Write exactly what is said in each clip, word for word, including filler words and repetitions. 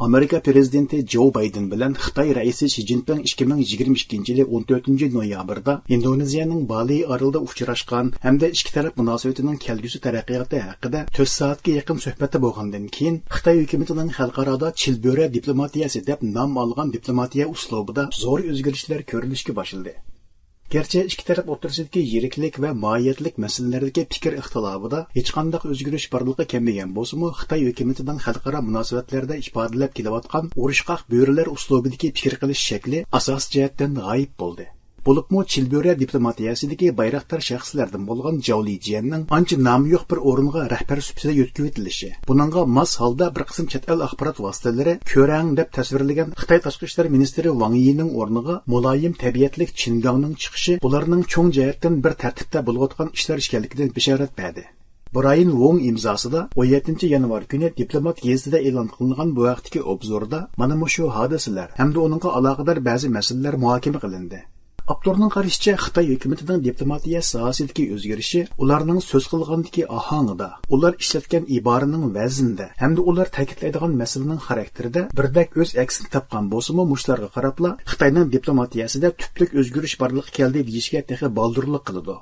ئامېرىكا پىرېزىدېنتى جو بايدېن بىلەن خىتاي رەئىسى شى جىنپىڭ ئىككى مىڭ يىگىرمە ئىككىنچى يىلى ئون تۆتىنچى نويابىردا ئىندونېزىيەنىڭ بالى ئارىلىدا ئۇچراشقان ھەمدە ئىككى تەرەپ مۇناسىۋىتىنىڭ كەلگۈسى تەرەققىياتى ھەققىدە تۆت سائەتكە يېقىن سۆھبەتتە بولغاندىن كېيىن، خىتاي ھۆكۈمىتىنىڭ خەلقئارادا چىلبۆرە دىپلوماتىيەسى دەپ نام ئالغان دىپلوماتىيە ئۇسلۇبىدا زور ئۆزگىرىشلەر كۆرۈلۈشكە باشلىدى. گەرچە ئىككى تەرەپ ئوتتۇرىسىدىكى يىرىكلىك ۋە ماھىيەتلىك مەسىلىلەردىكى پىكىر ئىختىلاپىدا ھېچقانداق ئۆزگىرىش بارلىققا كەلمىگەن بولسىمۇ، خىتاي ھۆكۈمىتىنىڭ خەلقئارا مۇناسىۋەتلەردە ئىپادىلەپ كېلىۋاتقان ئۇرۇشقاق بۆرىلەر ئۇسلۇبىدىكى پىكىر قىلىش شەكلى ئاساسىي جەھەتتىن غايىب بولدى. بولۇپمۇ چىلبۆرە دىپلوماتىيەسىدىكى بايراقدار شەخسلەردىن بولغان جاۋ لىجيەننىڭ ئانچە نامى يوق بىر ئورۇنغا رەھبەر سۈپىتىدە يۆتكىۋېتىلىشى، بۇنىڭغا ماس ھالدا بىر قىسىم چەت ئەل ئاخبارات ۋاسىتىلىرى كۆرەڭ دەپ تەسۋىرلىگەن خىتاي تاشقى ئىشلار مىنىستىرى ۋاڭ يىنىڭ ئورنىغا مۇلايىم تەبىئەتلىك چىن گاڭنىڭ چىقىشى بۇلارنىڭ چوڭ جەھەتتىن بىر تەرتىپتە بولۇۋاتقان ئىشلار ئىكەنلىكىدىن بېشارەت بەردى. برايان ۋوڭ ئىمزاسىدا ئون يەتتىنچى يانۋار كۈنى دىپلومات گېزىتىدە ئېلان قىلىنغان بۇ ھەقتىكى ئوبزوردا مانا مۇشۇ ھادىسىلەر ھەمدە ئۇنىڭغا ئالاقىدار بەزى مەسىلىلەر مۇھاكىمە قىلىندى. ئاپتورنىڭ قارىشىچە، خىتاي ھۆكۈمىتىنىڭ دىپلوماتىيە ساھەسىدىكى ئۆزگىرىشى ئۇلارنىڭ سۆز قىلغاندىكى ئاھاڭىدا، ئۇلار ئىشلەتكەن ئىبارىنىڭ ۋەزنىدە ھەمدە ئۇلار تەكىتلەيدىغان مەسىلىنىڭ خاراكتېرىدە بىردەك ئۆز ئەكسىنى تاپقان بولسىمۇ، مۇشۇلارغا قاراپلا خىتاينىڭ دىپلوماتىيەسىدە تۈپلۈك ئۆزگىرىش بارلىققا كەلدى دېيىشكە تېخى بالدۇرلۇق قىلىدۇ.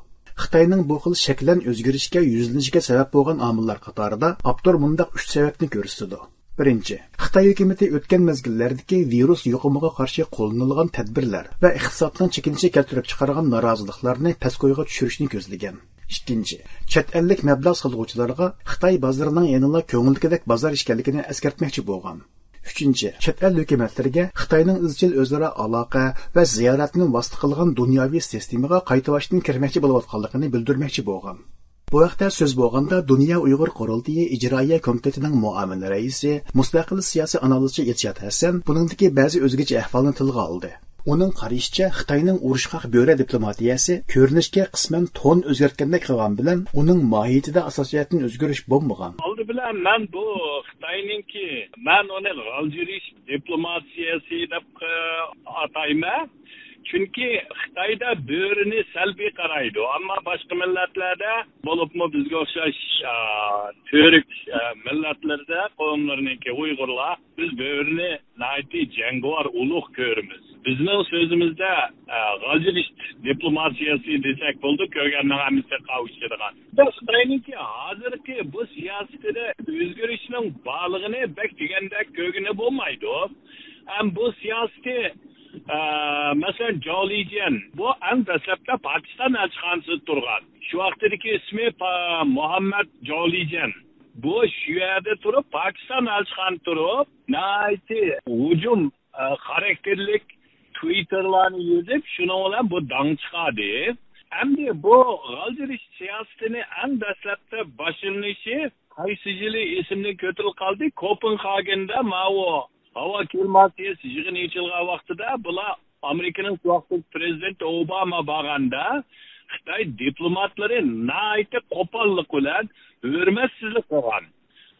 خىتاينىڭ بۇ خىل شەكلەن ئۆزگىرىشكە يۈزلىنىشىگە سەۋەب بولغان ئامىللار قاتارىدا ئاپتور مۇنداق ئۈچ سەۋەبنى كۆرسىتىدۇ. بىرىنچى، خىتاي ھۆكۈمىتى ئۆتكەن مەزگىللەردىكى ۋىرۇس يۇقۇمىغا قارشى قوللىنىلغان تەدبىرلەر ۋە ئىقتىسادنىڭ چېكىنىشى كەلتۈرۈپ چىقارغان نارازىلىقلارنى پەسكويغا چۈشۈرۈشنى كۆزلىگەن. ئىككىنچى، چەت ئەللىك مەبلەغ سالغۇچىلارغا خىتاي بازىرىنىڭ يەنىلا كۆڭۈلدىكىدەك بازار ئىكەنلىكىنى ئەسكەرتمەكچى بولغان. ئۈچىنچى، چەت ئەل ھۆكۈمەتلىرىگە خىتاينىڭ ئىزچىل ئۆزئارا ئالاقە ۋە زىيارەتنى ۋاسىتە قىلغان دۇنياۋى سىستېمىغا قايتىۋاشتىن كىرمەكچى بولۇۋاتقانلىقىنى بىلدۈرمەكچى بولغان. بۇ ھەقتە سۆز بولغاندا، دۇنيا ئۇيغۇر قۇرۇلتىيى ئىجرائىيە كومىتېتىنىڭ مۇئاۋىن رەئىسى، مۇستەقىل سىياسىي ئانالىزچى ئىلشات ھەسەن بۇنىڭدىكى بەزى ئۆزگىچە ئەھۋالنى تىلغا ئالدى. ئۇنىڭ قارىشىچە، خىتاينىڭ ئۇرۇشقاق بۆرە دىپلوماتىيەسى كۆرۈنۈشكە قىسمەن تون ئۆزگەرتكەندەك قىلغان بىلەن، ئۇنىڭ ماھىيىتىدە ئاساسىي جەھەتتىن ئۆزگىرىش بولمىغان. ئالدى بىلەن مەن بۇ خىتاينىڭكى، مەن ئۇنى غالجىرىش دىپلوماتىيەسى دەپ، ئە، ئاتايمەن. چۈنكى خىتايدا بۆرىنى سەلبىي قارايدۇ، ئەمما باشقا مىللەتلەردە، بولۇپمۇ بىزگە ئوخشاش، ئا، تۈرك، ئا، مىللەتلىرىدە، قوۋملىرىنىڭكى ئۇيغۇرلار، بىز بۆرىنى ناھايىتى جەڭگىۋار، ئۇلۇغ كۆرىمىز. بىزنىڭ سۆزىمىزدە، ئا، غالجىرىش دىپلوماتىيەسى دېسەك بولىدۇ، كۆرگەننىڭ ھەممىسى قاۋۇشىدىغان. خىتاينىڭكى ھازىرقى بۇ سىياسىتىدە ئۆزگىرىشنىڭ بارلىقىنى بەك دېگەندەك كۆرگىلى بولمايدۇ. ھەم بۇ سىياسىتى، ئە، مەسىلەن، جاۋ لىجيەن، بۇ ئەڭ دەسلەپتە پاكىستان ئەلچىخانىسىدا تۇرغان. شۇ ۋاقتىدىكى ئىسمى پا-، مۇھەممەد جاۋ لىجيەن. بۇ شۇ يەردە تۇرۇپ، پاكىستان ئەلچىخانىدا تۇرۇپ، ناھايىتى ھۇجۇم، ئە، خاراكتېرلىك تويىتتېرلارنى يېزىپ، شۇنىڭ بىلەن بۇ داڭ چىقاردى. ئەمدى بۇ غالجىرىش سىياسىتىنى ئەڭ دەسلەپتە باشلىنىشى قايسى يىلى ئېسىمدىن كۆتۈرۈلۈپ قالدى، كوپېنخاگېندا ماۋۇ ھاۋا كىرماسىيەس يىغىنى ئېچىلغان ۋاقتىدا بۇلار ئامېرىكىنىڭ شۇ ۋاقىتتىكى پىرېزىدېنتى ئوباما بارغاندا، خىتاي دىپلوماتلىرى ناھايىتى قوپاللىق بىلەن ھۆرمەتسىزلىك قىلغان.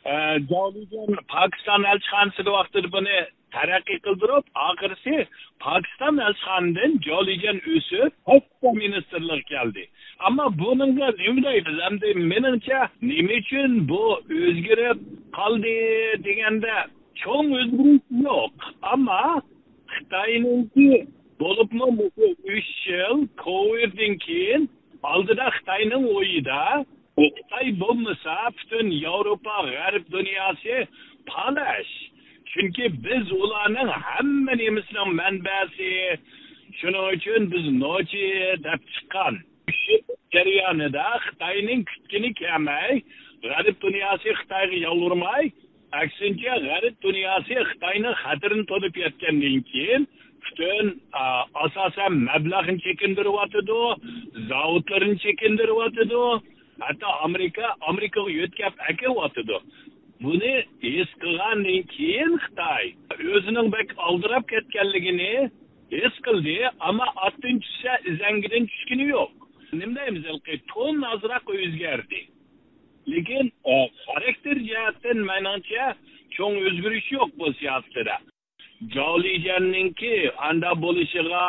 ئە، جاۋ لىجيەن پاكىستان ئەلچىخانىسىدا ۋاقتىدا بۇنى تەرەققىي قىلدۇرۇپ، ئاخىرسى پاكىستان ئەلچىخانىدىن جاۋ لىجيەن ئۆسۈپ، تاشقى ئىشلار مىنىستىرلىقىگە كەلدى. ئەمما بۇنىڭغا نېمە دەيمىز؟ ئەمدى مېنىڭچە، نېمە ئۈچۈن بۇ ئۆزگىرىپ قالدى دېگەندە، چوڭ ئۆزگىرىش يوق. ئەمما خىتاينىڭكى، بولۇپمۇ مۇشۇ ئۈچ يىل كوۋىدتىن كېيىن، ئالدىدا خىتاينىڭ ئويىدا، خىتاي بولمىسا، پۈتۈن ياۋروپا، غەرب دۇنياسى پالاش. چۈنكى بىز ئۇلارنىڭ ھەممە نېمىسىنىڭ مەنبەسى. شۇنىڭ ئۈچۈن بىز نوچى دەپ چىققان. شۇ جەريانىدا خىتاينىڭ كۈتكىنى كەلمەي، غەرب دۇنياسى خىتايغا يالۋۇرماي، ئەكسىنچە، غەرب دۇنياسى خىتاينىڭ خەتىرىنى تونۇپ يەتكەندىن كېيىن، پۈتۈن، ئا، ئاساسەن مەبلەغنى چېكىندۈرۈۋاتىدۇ، زاۋۇتلىرىنى چېكىندۈرۈۋاتىدۇ، ھەتتا ئامېرىكا، ئامېرىكىغا يۆتكەپ ئەكىرىۋاتىدۇ. بۇنى ھېس قىلغاندىن كېيىن خىتاي ئۆزىنىڭ بەك ئالدىراپ كەتكەنلىكىنى ھېس قىلدى، ئەمما ئاتتىن چۈشسە ئىزەڭگىدىن چۈشكىنى يوق. نېمە دەيمىز، ھېلىقى تون ئازراق ئۆزگەردى. لېكىن، ئە، خاراكتېر جەھەتتىن مېنىڭچە چوڭ ئۆزگىرىش يوق بۇ سىياسىتىدە. جاۋ لىجيەننىڭكى ئاندا بولۇشىغا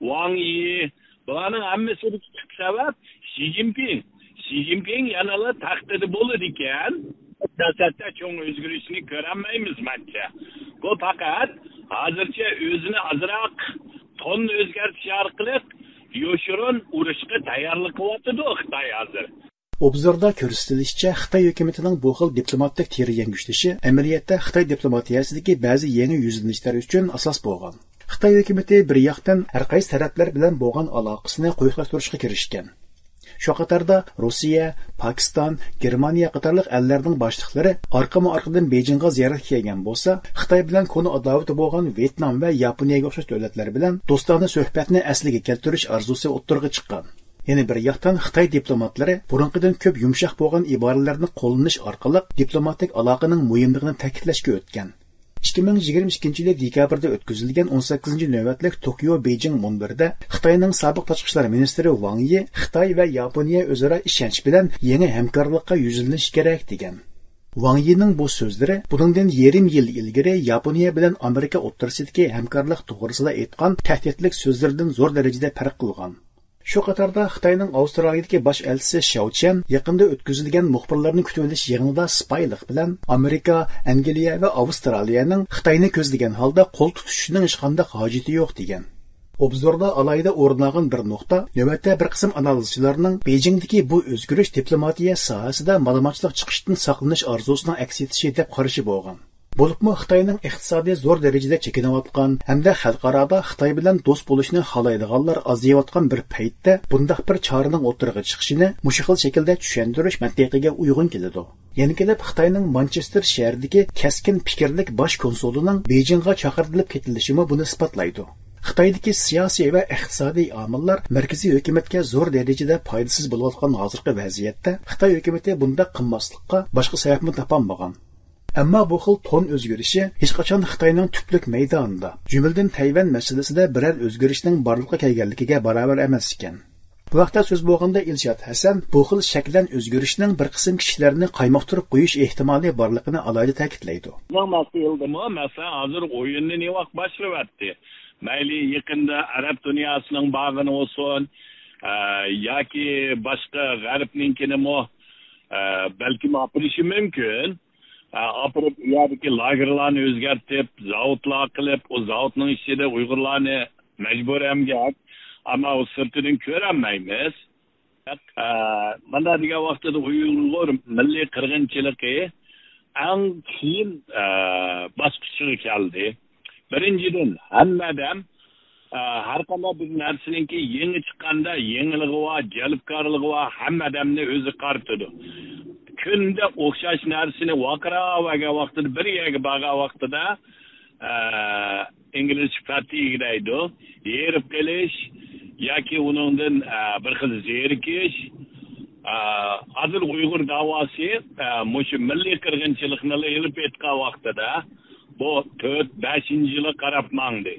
ۋاڭ يى، بۇلارنىڭ ھەممىسىدىكى تۈپ سەۋەب شى جىنپىڭ. شى جىنپىڭ يەنىلا تەختىدە بولىدىكەن. سىياسەتتە چوڭ ئۆزگىرىشنى كۆرەلمەيمىز، مەنچە. بۇ پەقەت ھازىرچە ئۆزىنى ئازراق تون ئۆزگەرتىش ئارقىلىق يوشۇرۇن ئۇرۇشقا تەييارلىق قىلىۋاتىدۇ خىتاي ھازىر. ئوبزوردا كۆرسىتىلىشىچە، خىتاي ھۆكۈمىتىنىڭ بۇ خىل دىپلوماتىك تىرە يەڭگۈشلىشى ئەمەلىيەتتە خىتاي دىپلوماتىيەسىدىكى بەزى يېڭى يۈزلىنىشلەر ئۈچۈن ئاساس بولغان. خىتاي ھۆكۈمىتى بىر ياقتىن ھەر قايسى تەرەپلەر بىلەن بولغان ئالاقىسىنى قويۇقلاشتۇرۇشقا كىرىشكەن. شۇ قاتاردا روسىيە، پاكىستان، گېرمانىيە قاتارلىق ئەللەرنىڭ باشلىقلىرى ئارقىمۇ ئارقىدىن بېيجىڭغا زىيارەتكە كەلگەن بولسا، خىتاي بىلەن كونا ئاداۋىتى بولغان ۋيېتنام ۋە ياپونىيەگە ئوخشاش دۆلەتلەر بىلەن دوستانە سۆھبەتنى ئەسلىگە كەلتۈرۈش ئارزۇسى ئوتتۇرىغا چىققان. يەنە بىر ياقتىن خىتاي دىپلوماتلىرى بۇرۇنقىدىن كۆپ يۇمشاق بولغان ئىبارىلەرنى قوللىنىش ئارقىلىق دىپلوماتىك ئالاقىنىڭ مۇھىملىقىنى تەكىتلەشكە ئۆتكەن. ئىككى مىڭ يىگىرمە ئىككىنچى يىلى دېكابىردا ئۆتكۈزۈلگەن ئون سەككىزىنچى نۆۋەتلىك توكيو بېيجىڭ مۇنبىرىدە خىتاينىڭ سابىق تاشقى ئىشلار مىنىستىرى ۋاڭ يى خىتاي ۋە ياپونىيە ئۆزئارا ئىشەنچ بىلەن يېڭى ھەمكارلىققا يۈزلىنىشى كېرەك دېگەن. ۋاڭ يىنىڭ بۇ سۆزلىرى بۇنىڭدىن يېرىم يىل ئىلگىرى ياپونىيە بىلەن ئامېرىكا ئوتتۇرىسىدىكى ھەمكارلىق توغرىسىدا ئېيتقان تەھدىتلىك سۆزلىرىدىن زور دەرىجىدە پەرق قىلغان. شۇ قاتاردا خىتاينىڭ ئاۋسترالىيەدىكى باش ئەلچىسى شياۋ چيەن يېقىندا ئۆتكۈزۈلگەن مۇخبىرلارنى كۈتۈۋېلىش يىغىنىدا سىپايىلىق بىلەن ئامېرىكا، ئەنگلىيە ۋە ئاۋسترالىيەنىڭ خىتاينى كۆزلىگەن ھالدا قول تۇتۇشىنىڭ ھېچقانداق ھاجىتى يوق دېگەن. ئوبزوردا ئالاھىدە ئورۇن ئالغان بىر نۇقتا، نۆۋەتتە بىر قىسىم ئانالىزچىلارنىڭ بېيجىڭدىكى بۇ ئۆزگىرىش دىپلوماتىيە ساھەسىدە مالىمانچىلىق چىقىشتىن ساقلىنىش ئارزۇسىنىڭ ئەكس ئېتىشى دەپ قارىشى بولغان. بولۇپمۇ خىتاينىڭ ئىقتىسادى زور دەرىجىدە چېكىنىۋاتقان ھەمدە خەلقئارادا خىتاي بىلەن دوست بولۇشنى خالايدىغانلار ئازىيىۋاتقان بىر پەيتتە بۇنداق بىر چارىنىڭ ئوتتۇرىغا چىقىشىنى مۇشۇ خىل شەكىلدە چۈشەندۈرۈش مەنتىقىگە ئۇيغۇن كېلىدۇ. يەنە كېلىپ خىتاينىڭ مانچېستېر شەھىرىدىكى كەسكىن پىكىرلىك باش كونسۇلىنىڭ بېيجىڭغا چاقىرتىلىپ كېتىلىشىمۇ بۇنى ئىسپاتلايدۇ. خىتايدىكى سىياسىي ۋە ئىقتىسادىي ئامىللار مەركىزىي ھۆكۈمەتكە زور دەرىجىدە پايدىسىز بولۇۋاتقان ھازىرقى ۋەزىيەتتە خىتاي ھۆكۈمىتى بۇنداق قىلماسلىققا باشقا سەۋەبمۇ تاپالمىغان. ئەمما بۇ خىل تون ئۆزگىرىشى ھېچقاچان خىتاينىڭ تۈپلۈك مەيدانىدا، جۈملىدىن تەيۋەن مەسىلىسىدە بىرەر ئۆزگىرىشنىڭ بارلىققا كەلگەنلىكىگە باراۋەر ئەمەس ئىكەن. بۇ ھەقتە سۆز بولغاندا، ئىلشات ھەسەن بۇ خىل شەكىلدىن ئۆزگىرىشنىڭ بىر قىسىم كىشىلەرنى قايمۇقتۇرۇپ قويۇش ئېھتىمالى بارلىقىنى ئالاھىدە تەكىتلەيدۇ. بۇنىڭ مەسىلىدىمۇ، مەسىلەن، ھازىر ئويۇننى نېۋاق باشلىۋەتتى. مەيلى يېقىندا ئەرەب دۇنياسىنىڭ بارغىنى بولسۇن، ئە، ياكى باشقا غەربنىڭكىنىمۇ، ئە، بەلكىم ئاپىرىشى مۇمكىن. ئاپىرىپ، ئۇ يەردىكى لاگېرلارنى ئۆزگەرتىپ، زاۋۇتلار قىلىپ، ئۇ زاۋۇتنىڭ ئىچىدە ئۇيغۇرلارنى مەجبۇرىي ئەمگەك، ئەمما ئۇ سىرتىدىن كۆرەلمەيمىز. ئە، مانا دېگەن ۋاقتىدا ئۇيغۇر مىللىي قىرغىنچىلىقى ئەڭ قىيىن، ئە، باسقۇچىغا كەلدى. بىرىنچىدىن، ھەممە ئادەم ئە، ھەر قانداق بىر نەرسىنىڭكى يېڭى چىققاندا يېڭىلىقى بار، جەلپكارلىقى بار، ھەممە ئادەمنى ئۆزىگە قارىتىدۇ. كۈندە ئوخشاش نەرسىنى ۋارقىراۋەرگەن ۋاقتىدا، بىر يەرگە بارغان ۋاقتىدا، ئە، ئىنگلىزچە فاتىگە دەيدۇ، ھېرىپ قېلىش ياكى ئۇنىڭدىن، ئە، بىر خىل زېرىكىش. ئە، ھازىر ئۇيغۇر داۋاسى، ئە، مۇشۇ مىللىي قىرغىنچىلىقنىلا ئېلىپ ئېيتقان ۋاقتىدا، بۇ تۆت، بەشىنچى يىلغا قاراپ ماڭدى.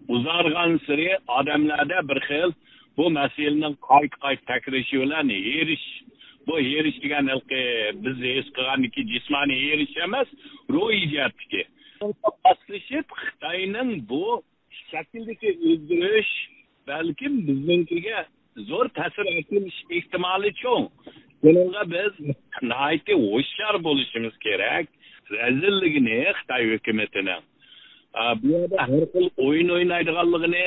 ئۇزارغانسېرى ئادەملەردە بىر خىل بۇ مەسىلىنىڭ قايتا-قايتا تەكرىشى بىلەن ھېرىش، بۇ ھېرىش دېگەن ھېلىقى بىز ھېس قىلغاندىكى جىسمانىي ھېرىش ئەمەس، روھىي جەھەتتىكى. ماسلىشىپ، خىتاينىڭ بۇ شەكىلدىكى ئۆزگىرىش بەلكىم بىزنىڭكىگە زور تەسىر ئەتكۈزۈش ئېھتىمالى چوڭ. بۇنىڭغا بىز ناھايىتى ھوشيار بولۇشىمىز كېرەك. رەزىللىكىنى خىتاي ھۆكۈمىتىنىڭ، ئا، بۇ يەردە ھەر خىل ئويۇن ئوينايدىغانلىقىنى،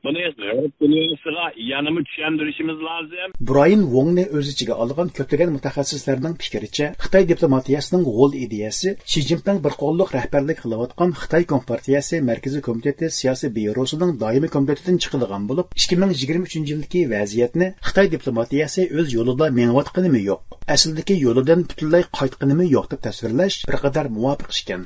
بۇنى غەرب دۇنياسىغا يەنىمۇ چۈشەندۈرۈشىمىز لازىم. برايان ۋوڭنى ئۆز ئىچىگە ئالغان كۆپلىگەن مۇتەخەسسىسلەرنىڭ پىكرىچە، خىتاي دىپلوماتىيەسىنىڭ غول ئىدىيەسى شى جىنپىڭ بىر قوللۇق رەھبەرلىك قىلىۋاتقان خىتاي كومپارتىيەسى مەركىزىي كومىتېتى سىياسىي بيۇروسىنىڭ دائىمىي كومىتېتىدىن چىقىدىغان بولۇپ، ئىككى مىڭ يىگىرمە ئۈچىنچى يىلدىكى ۋەزىيەتنى خىتاي دىپلوماتىيەسى ئۆز يولىدا مېڭىۋاتقىنىمۇ يوق، ئەسلىدىكى يولىدىن پۈتۈنلەي قايتقىنىمۇ يوق دەپ تەسۋىرلەش بىر قەدەر مۇۋاپىق ئىكەن.